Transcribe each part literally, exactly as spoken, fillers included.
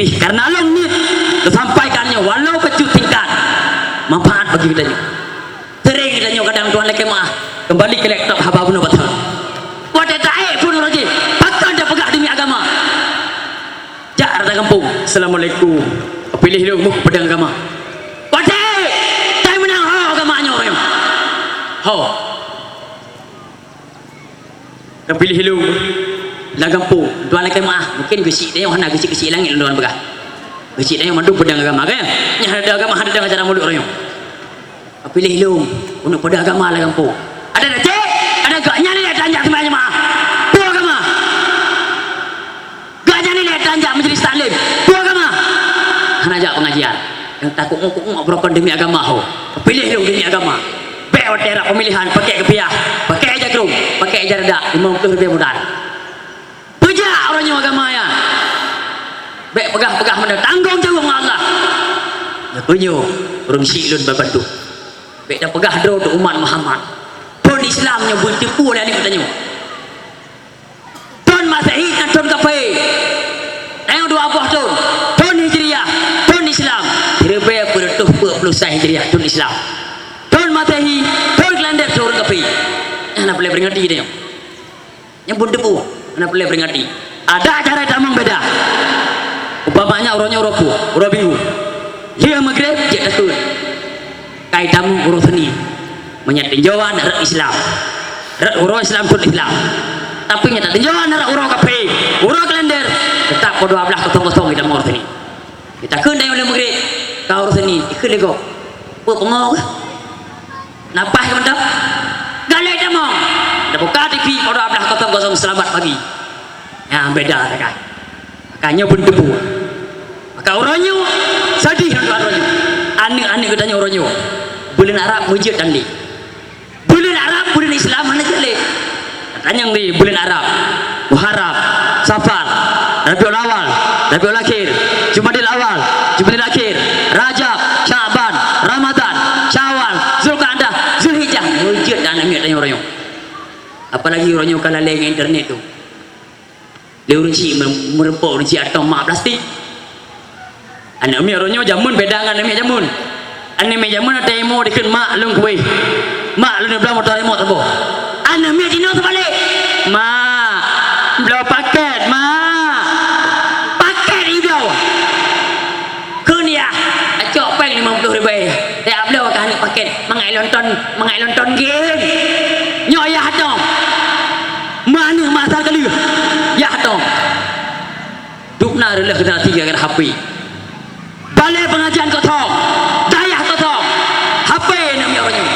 Pih karena lôn niet teusampaikan nyoe walau keucut tingkat manfaat bagi geutanyoe. Sering geutanyoe kadang tuan lakée meu'ah keumbali keu laptop haba bunoe bak thon. Watée taék phon uroe jih, pakon tapeugah demi agama. Jak rata gampông, "Assalamualaikum." Piléh lôn muh peudeueng agama. Watée taék meunang ho agama nyoe. Ho. Tapiléh lôn lam gampông, tuan lakée meu'ah, mungkin geuchik tanyoe hana geuchik-geuchik langét lôn peugah. Geuchik tanyoe mandum peudeueng agama, kan? Nyang hana agama hana deueng acara mulod uroe nyoe. Tapiléh lôn, keuneuk peudeueng agama lam gampông. Adak na cit, adak gak nyan ilée tan jak seumayang jeumaah. Peue agama? Gak nyan ilée tan jak majelis taklim. Peue agama? Hana jak pengajian. Nyang takok ngok-ngok beurokon demi agama ho. Piléh lôn demi agama. Bék watée rab pemilihan pakai kupiah, pakai ija krong, pakai ija reudak, limong ploh ribée modal. Peujak uroe nyoe agama nyan. Bék peugah-peugah meunan tanggong jaweueb ngon Allah. Nyoe ureuëng chik lôn ban bandum. Bék tapeugah droe teuh umat Muhammad. Thon Islam nyoe beuteupeue lé aneuk geutanyoe. Thon Masehi ngon thon kafé. Tanyoe dua boh thon. Thon Hijriah, thon Islam. Siribée peuet reutôh peuet ploh sa Hijriah, thon Islam. Thon Masehi, thon kalender, thon ureuëng kafé. Nyan hana peureulée peuringati tanyoe. Nyan pun teupeue, hana peureulée peuringati. Adak cara tamong beda. Umpamanya uroe nyoe uroe peue, uroe Minggu. Lheueh Maghrib jeuet takheun. Kai tamong uroe Senin. Meunyo tinjauan rot Islam. Rot uroe Islam, thon Islam. Tapi meunyo tinjauan rot uroe kafé, uroe kalender, teutap pukul dua belas kosong kosong kita uroe Senin. Kita kheun dayong lé Maghrib, ka uroe Senin, ikheun lé gob. Peue peungoh keuh? Napaih keu mantong? Galak tamong. Tabuka T V pukul dua belas kosong kosong, selamat pagi. Nyan beda sagai. Maka nyoe pun teupeue. Maka uroe nyoe, sedih ngon uroe nyoe. Aneuk-aneuk geutanyoe uroe nyoe. Buleuen Arab meujeuet tan lé. Buleuen Arab, buleuen Islam hana jeuet lé. Tanyong di buleuen Arab, Muharram, Safar, Rabiul Awal, Rabiul Akhir, Jumadil Awal, Jumadil Akhir, Rajab, Sya'ban, Ramadan, Syawal, Zulqa'dah, Zulhijjah. Meujeuet dan aneuk tanyoe uroe nyoe. Apalagi uroe nyoe ka lalée ngon internet tu. Lé ureuëng chik me-, meureumpok ureuëng chik atong mak plastik. Aneuk miet uroe nyoe jameun beda ngon aneuk miet jameun. Aneuk miet jameun watée imo dikheun, "Mak, lôn kueh. Mak, lôn bloe moto remot saboh." Aneuk miet jinoe teubalek. "Mak, bloe paket, Mak." Paket ibloe. Kheun yah, acok péng limong ploh ribée. Tajak bloe keu aneuk paket, mangat lonton, mangat lonton game. Nyoe yah atong. Meuaneuk masa keuleuh, yah atong. Dubna reuloh generasi gara-gara H P. Balée pengajian kosong, dayah kosong. H P aneuk miet uroe nyoe.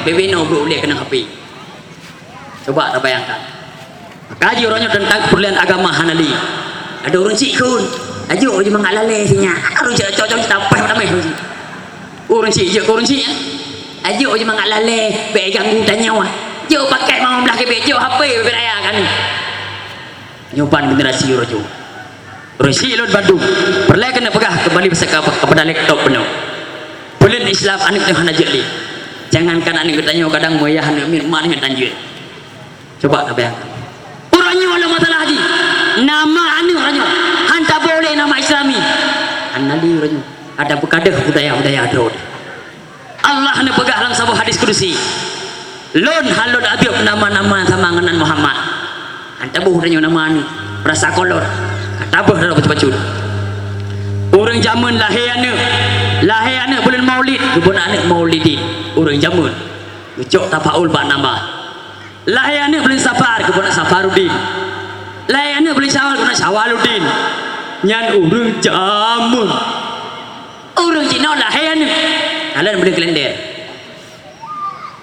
Bibinoe brok ulée keunong H P. Coba tabayangkan. Maka jih uroe nyoe teuntang peureulian agama hana lé. Ada ureuëng chik kheun, "Ajok jih mangat lalée sinyak." Ureuëng chik cocok cita peh utameh ureuëng chik. Ureuëng chik jeuet keu ureuëng chik. "Ajok jih mangat lalée, bék ganggu tanyoe." Jok paket mamong blah keubiet, jok H P bibit raya kan. Nyoe ban generasi uroe nyoe. Ureuëng chik lôn bandum, peureulée keuneuk peugah keumbali basa ka-, keupada laptop bunoe. Buleuen Islam aneuk nyoe hana jeuet lé. Jangankan aneuk geutanyoe, kadang meuyah aneuk miet, mak aneuk tan jeuet. Coba tabayangkan. Uroe nyoe lom masalah jih. Nama aneuk uroe nyoe han taboh lé nama Islami. Hana lé uroe nyoe. Ada beukadeh budaya-budaya droe. Allah neupeugah lam saboh hadis kudusi, "Lôn han lôn adeueb nama-nama sama ngon nan Muhammad." Han taboh tanyoe nama aneuk, rasa kolot. Han taboh dalam bacut-bacut. Ureuëng jameun lahé aneuk, lahé aneuk buleuen Maulid, geuboh nan aneuk Maulidin. Ureuëng jameun geucok tafaul bak nama. Lahé aneuk buleuen Safar, geuboh nan Safaruddin. Lahé aneuk buleuen Syawal, geuboh nan Syawaluddin. Nyan ureuëng jameun. Ureuëng jinoe lahé aneuk, kalon buleuen kalender.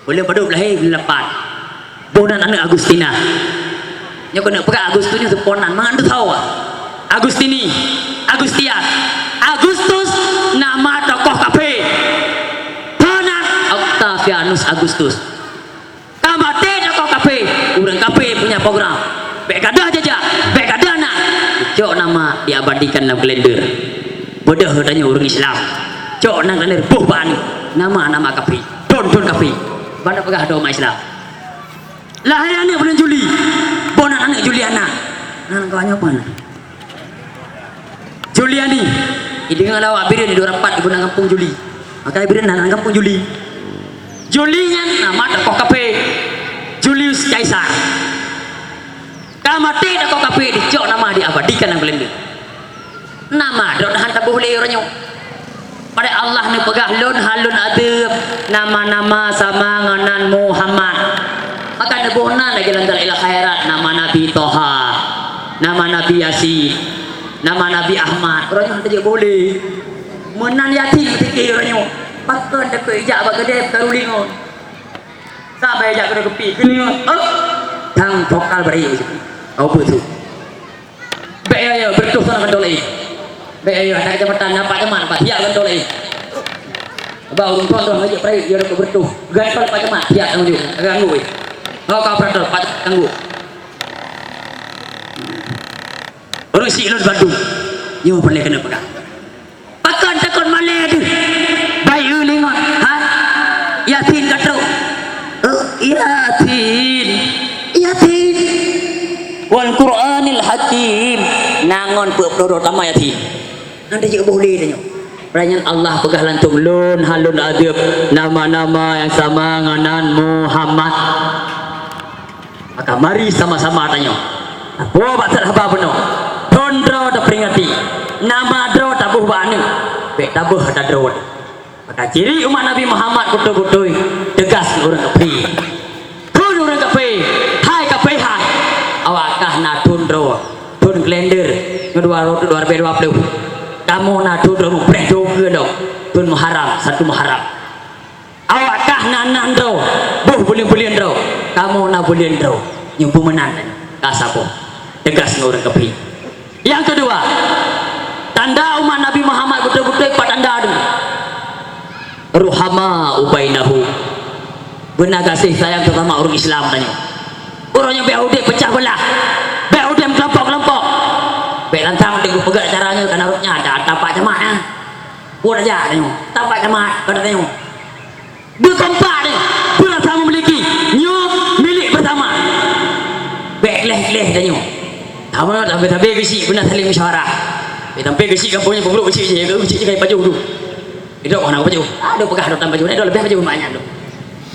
Buleuen padub lahé, buleuen lapan. Boh nan aneuk Agustina. Nyoe keuneuk peugah Agustus nyoe seupôt nan, mangat teusawa. Agustini, Agustian. Agustus nama tokoh kafé. Peue nan? Octavianus Agustus. Ka maté tokoh kafé, ureuëng kafé punya program. Bék gadôh jajak, bék gadôh aneuk. Cok nama diabadikan lam kalender. Bodoh tanyoe ureuëng Islam. Cok nan kalender boh bak aneuk. Nama-nama kafé, thon-thon kafé. Ban peugah dua umat Islam. Lahé aneuk buleuen Juli. Boh nan aneuk Juliana. Nan kawan nyoe peue nan? Juliani, ideungoe lé awak Bireuen di dua rapat ibu na gampông Juli. Maka Bireuen na gampông Juli. Juli nyan nama tokoh kafé, Julius Kaisar. Ka maté tokoh kafé dicok nama diabadikan lam kalender. Nama droe han taboh lé uroe nyoe. Padahai Allah neupeugah lôn han lôn adeueb nama-nama sama ngon nan Muhammad. Maka neuboh nan lagée lam dalam ilmu khairat, nama Nabi Toha, nama Nabi Yasin, nama Nabi Ahmad. Uroe nyoe han tajak boleh. Meunan yatim meutike uroe nyoe. Pakon takot ijak bak keudè peukaru lingon. Sabai jak keunoe keupi, keunoe, oh, tang pokal bari. Kau beutôi. Bèk ya, ya, bertuh sana kantô laén. Bèk ya, ya, ada kecamatan, nampak teman, nampak siap kantô laén. Ba ureueng tuan tuan ngajak perai, ya, ada bertuh. Gantol Pak Camat, siap tanggung jawab. Ganggu, eh. Kau, kau operator, Pak Camat, ganggu. Ureueng syiek lôn Bandung. Nyoe peureulèe keuneuk peugah. Pakon takot malèe deuh? Bayeue lingon, ha? Yasin ka trok. Oh, Yasin. Yasin. Wal Qur'anil Hakim. Nangon peuet ploh droe tamah Yasin. Nanti cit boh lé tanyoe. Peue nyan Allah peugah langsung, lôn han lôn adeueb nama-nama nyang sama ngon nan Muhammad. Maka mari sama-sama tanyoe. Tapuwoe bak that haba bunoe. Thon droe taperingati. Nama droe taboh bak aneuk. Bèk tabeuh ata droe. Maka ciri umat Nabi Muhammad beutôi-beutôi teugas keu ureueng kafé. Kheun ureueng kafé, hai kafé hai. Awak kah na thon droe, thon kalender, ngon dua ribèe dua ploh. Kamoe na thon droe mupreh dua keu lom. Thon Muharram, satu Muharram. Awak kah na nan droe, boh buleuen-buleuen droe, kamoe na buleuen droe, nyoe beumeunang ka saboh. Teugas ngon ureueng kafé. Nyang keudua, tanda umat Nabi Muhammad beutôi-beutôi pat tanda deuh. Ruhama ubainahum. Beuna gaséh sayang sesama ureueng Islam tanyoe. Uroe nyoe bèk udép peucah beulah, bèk udép meukelompok-kelompok. Bèk lantang deuh geupeugah cara nyoe kana rot nyan, ada, ada Pak Camat nyan. Buet aja tanyoe, ada Pak Camat, kata tanyoe. Beukompak deh, beurasa memiliki, nyoe milék bersama. Bèk gleh-gleh tanyoe. Sama tabe-tabe geuchik beuna saling musyawarah. Bèk sampai geuchik gampông nyoe peubrok geuchik jih, geuchik jih kai pajoh tu. Idok hana pajoh. Aduh peugah dotan pajoh, idok leubeh pajoh banyak tu.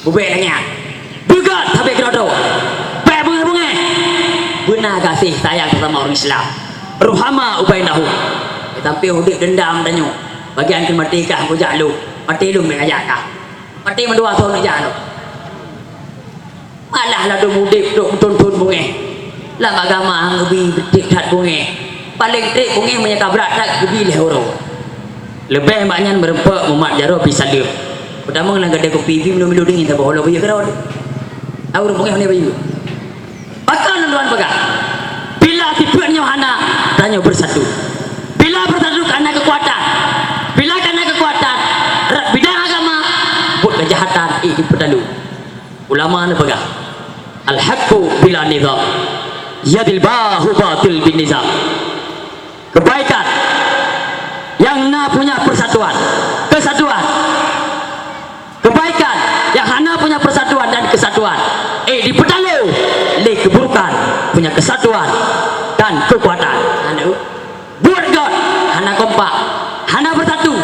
Bubek lagèe nyan. Beugöt sabe keudroe. Bèk beungèh-beungèh. Beuna gaséh sayang sesama ureueng Islam. Ruhama ubainahum. Bèk sampai udép dendam tanyoe. Bagian keu maté kah kujak lôn. Maté lôn bèk kajak kah. Maté mandua thôn neujak lom. Malah ladôm udép trok meuthôn-thôn beungèh. Lam agama han geubi trép that beungèh. Paleng trép beungèh meunyo ka brat that geubi lhèe uroe. Leubeh bak nyan meureumpok mumat jaroe pih saleuem. Peutamong lam gadée kupi pih meunyoe milu dingin saboh uroe bayeue keudroe. Tahu ureueng beungèh hana bayeue. Pakon lôn tuan peugah? Bila sifeuet nyoe hana, tanyoe beusatu. Bila beusatu ka na keukuatan. Bila ka na keukuatan, rot bidang agama, buet keujahatan ék jipeutalu. Ulama neupeugah, "Al-haqqu bila nizam, yadhil bahu batil bin nizam." Kebaikan yang na punya persatuan, kesatuan. Kebaikan yang hana punya persatuan dan kesatuan, ék jipeutalu lé keburukan punya kesatuan dan kekuatan. Hana buet göt, hana kompak, hana bersatu,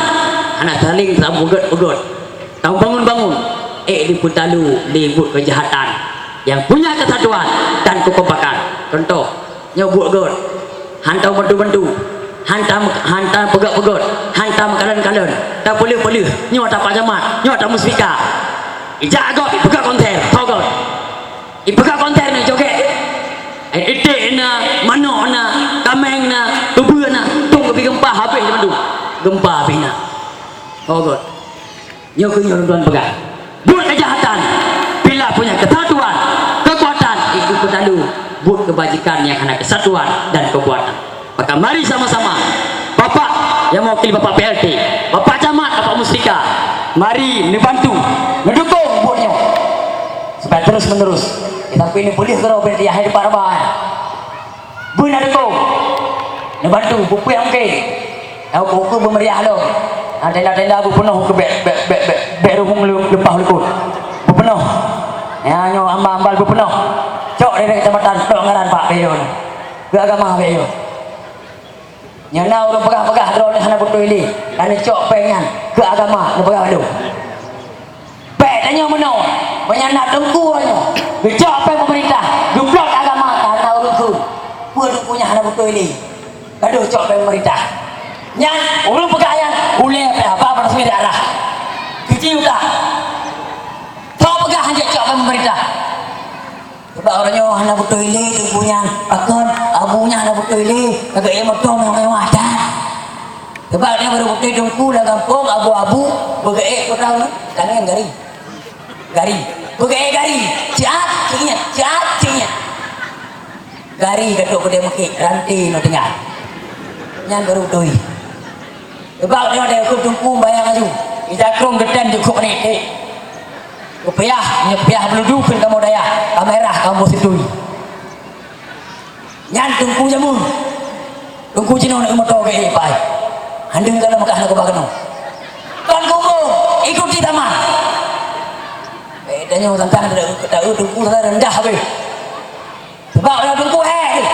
hana saling peugöt-peugöt. Tabangun-bangun, ék jipeutalu lé buet keujahatan yang punya kesatuan dan kekompakan. Contoh, nyoe buet göt, hantom bantu-bantu, hantom, hantom peugöt-peugöt, hantom kalon-kalon, tapeuleuh-peuleuh, nyoe tapajamat, nyoe tamuspika. Ijak göt, ipeugöt konser, tho göt. Ipeugöt konser nyoe jogét. Eh, iték na, manok na, kaméng na, tubeue na, tung geubi geumpa habéh bandum. Geumpa habéh na. Tho göt. Nyoe keuh nyoe lôn tuan peugah. Buet keujahatan, bila punya kesatuan, kekuatan, itu peutalu buet keubajikan nyang hana kesatuan dan kekuatan. Maka mari sama-sama, Bapak nyang mewakili Bapak P L T, Bapak Camat, Bapak Muspika, mari neubantu, neudukong buet nyoe supaya terus menerus. Kita pih neupeuleueh keudroe beuet yah hai teumpat raba. Beuna deungon neubantu bukeueng mungken. Tahu bukeueng beumeriah lom. Nah, tenda-tenda beupeunoh keu bèk, bèk, bèk, bèk, bèk ruhueng le-, leupah likot. Beupeunoh. Ya, nyoe ambal-ambal beupeunoh. Cok dari kecamatan, cok ngaran Pak Beyon. Keu agama Beyon. Nyang na ureuëng peugah-peugah droeneuh hana beutôi lé, ka neucok péng nyan keu agama, neupeugah bandum. Bék tanyoe meunoe, meunyoe na teungku uroe nyoe geucok péng peumeurintah, geublok agama, ka na ureuëng kheun, peue teungku nyan hana beutôi lé, gadoh cok péng peumeurintah. Nyan ureuëng peugah nyan ulée pih haba bak resmi daerah. Keuci utak. Soe peugah hanjeuet cok péng peumeurintah? Sebab uroe nyoe hana beutôi lé teungku nyan, pakon abu nyan hana beutôi lé, ka geuék moto mewah-mewah that. Sebab nyan barô beutôi teungku lam gampông abu-abu, beugeuék peue tau, tangieng gari. Gari. Beugeuék gari. Siat, siat, siat, siat. Gari ka trok keudéh meukék, ranté nyoe tinggai. Nyan barô beutôi. Sebab nyoe deh keu teungku bayang aju. Ija krong geutem jukuk ni. Kupiah, nyepiah beuludu keu kamoe dayah. Kamera kamoe situi. Nyan teungku jameun. Teungku jinoe nak moto ke pai. Handeng kalau Mekah nak kubah keunoe. Kon kubu, ikuti zaman. Eh, tanyoe tantang tak, tak, teungku rendah habéh. Sebab ureuëng teungku, eh,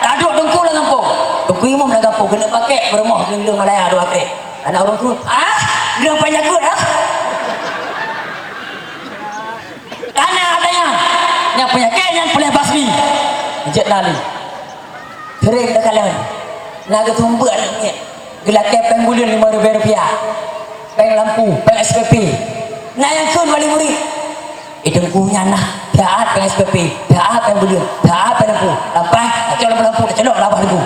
taduek teungku lam gampông. Teungku imum lam gampông keuneuk pakék peurumoh gleueng-gleueng Malaya dua trek. Anak ureuëng teungku, ah, gleueng panjang kuat, ah. Kana katanya, nyang peunyakét nyan peuléh basri. Jeuet lali. Sering takalon. Na geuseumeubeuet aneuk miet. Geulakée péng buleuen lima ribée rupiah. Péng lampu, péng S P P. Na nyang kheun wali murit. Di teungku nyan na, taát péng S P P, taát péng buleuen, taát péng lampu. Lampai, tacok lampu, tacok lampu.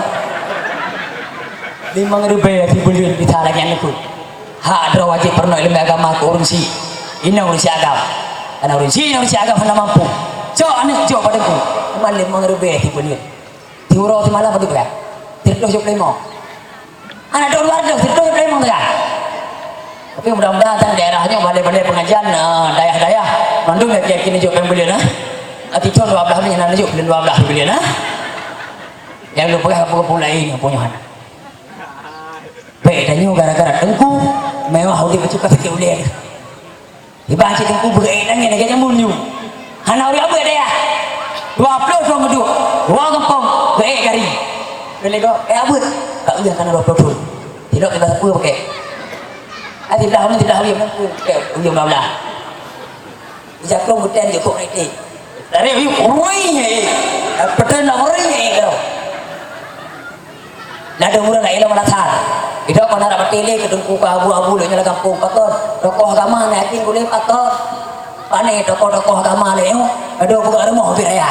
Limong ribée sibuleuen bisa lagée nyan kheun. Hak droe wajéb peurunoe ileumèe agama keu ureuëng syiek. Inong ureuëng syiek agam. Kana ureuëng syiek, inong ureuëng syiek agam hana mampu. Cok aneuk, cok bak teungku. Cuma limong ribée sibuleuen. Siuroe simalam padub ribèe? Sireutôh siplôh limong. Hana dua reutôh, sireutôh siplôh limong saja. Tapi mudah-mudahan daerah nyoe balai-balai pengajian, eh, dayah-dayah, mandum yakin-yakin jok péng buleuen, eh. Ati thon dua belas ni, hana jok buleuen dua belas buleuen, eh. Nyang lôn peugah kampung-kampung laén, kampung nyoe hana. Baik, dan nyoe gara-gara teungku, mewah udép bacut ka sakét ulèe. Iban cit teungku beuék nangèe lagèe jameun nyoe. Hana ureueng abeuet dayah. Dua ploh droe meuduek. Dua gampông beuék gari. Lé gob, eh, abeuet. Ka uyah kana dua ploh thon. Tilok kita sapeue pakai. Ah, siblah ni, siblah uyuem, uyuem dua blah. Ija kong geutem jeuet kok naiték. Dari uyuem, ui, eh. Peuteuh na ui, eh, kau. Ladôm ureueng na ilmu madrasah. Idok kon harap até lé keu teungku, keu abu-abu lôn nyoe lam gampông. Pakon? Tokoh agama na yakin gulé pakon? Pane tokoh-tokoh agama lé nyoe, adoe peugah rumoh ubit raya.